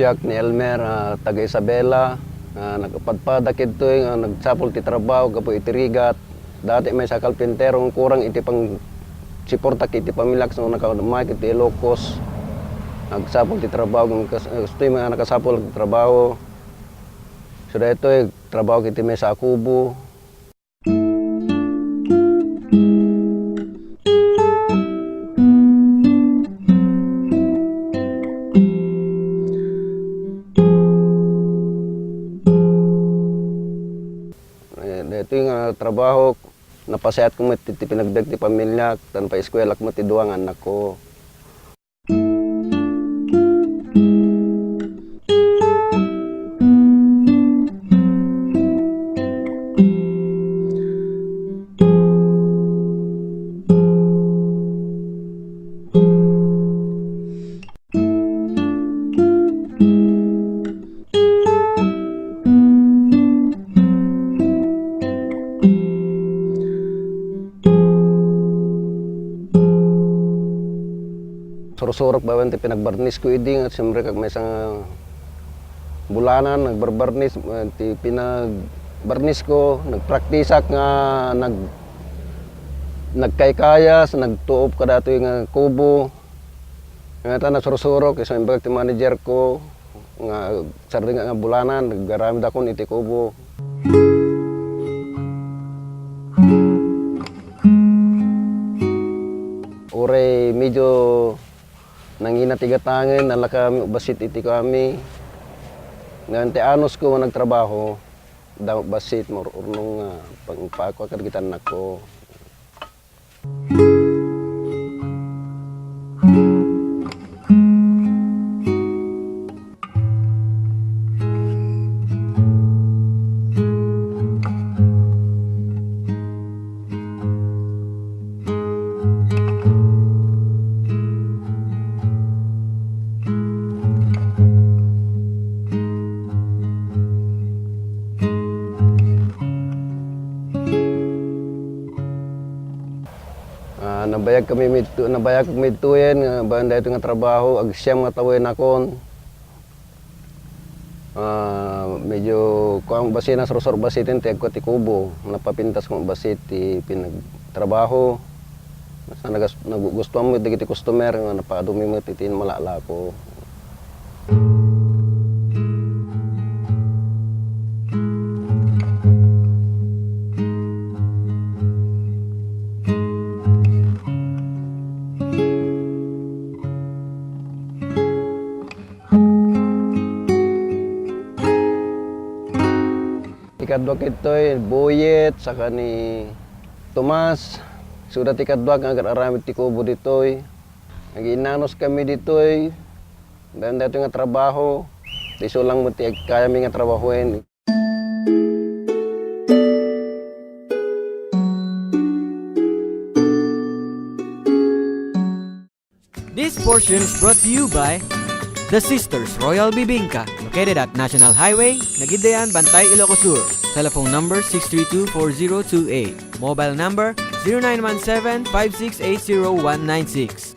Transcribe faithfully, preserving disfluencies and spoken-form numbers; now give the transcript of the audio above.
Ak ni Elmer, ah, taga Isabela, ah, nagpadpada kadtoy nga nagsapul ti trabaho gapu iti rigat. Dati maysa a karpintero nga kurang iti pangsiportak iti pamiliak no nakadumay iti Ilocos. Nagsapul ti trabaho, kas-, kastoy nga nakasapul ti trabaho. So, daytoy trabaho iti maysa a kubo. Eh, daytoy nga trabaho, napasayatko met ti, ti panagbiag ti pamiliak, tan paeskuelak met ti dua nga annakko. Sursurok bawen ti pinagbarnisko idi nga siyempre kag maysa nga bulanan, nagbarbarnis, eh, ti pinagbarnisko, nagpraktisak nga nag-, nagkaykayas, nagtuop kadatoy nga kubo. Ngata nasursurok, isu imbagak ti manager ko, nga sardeng nga bulanan, nagaramid akon iti kubo. Uray medyo nangina ti gatangen, nalaka kami bassit iti kami. Ngem ti anus ko nga nagtrabaho, damo bassit, maur-urnong nga pangpaako kadagiti annakko. Ah, nabayag kami midto-, nabayag midtoyen nga baen daytoy nga trabaho, agsiam nga tawenakon. Ah, medyo kuan, bassit, nasursurok bassit ti agko ti kubo, napapintas ko bassit ti pinagtrabaho. Basta nagas-, nagugustuhan met dagiti customer nga napaadumi met iti malaalako. Ti kaduak ditoy, Boyet, saka ni Tomas. Isuda ti kaduak nga agar-aramid ti kubo ditoy. Aginnanus kami ditoy. Daytoy nga trabaho. Ti isu lang met ti kayami nga trabahoen. This portion is brought to you by The Sisters Royal Bibingka, located at National Highway, Nagiddayan, Bantay, Ilocos Sur. Telephone number six three two four zero two eight. Mobile number zero nine one seven five six eight zero one nine six.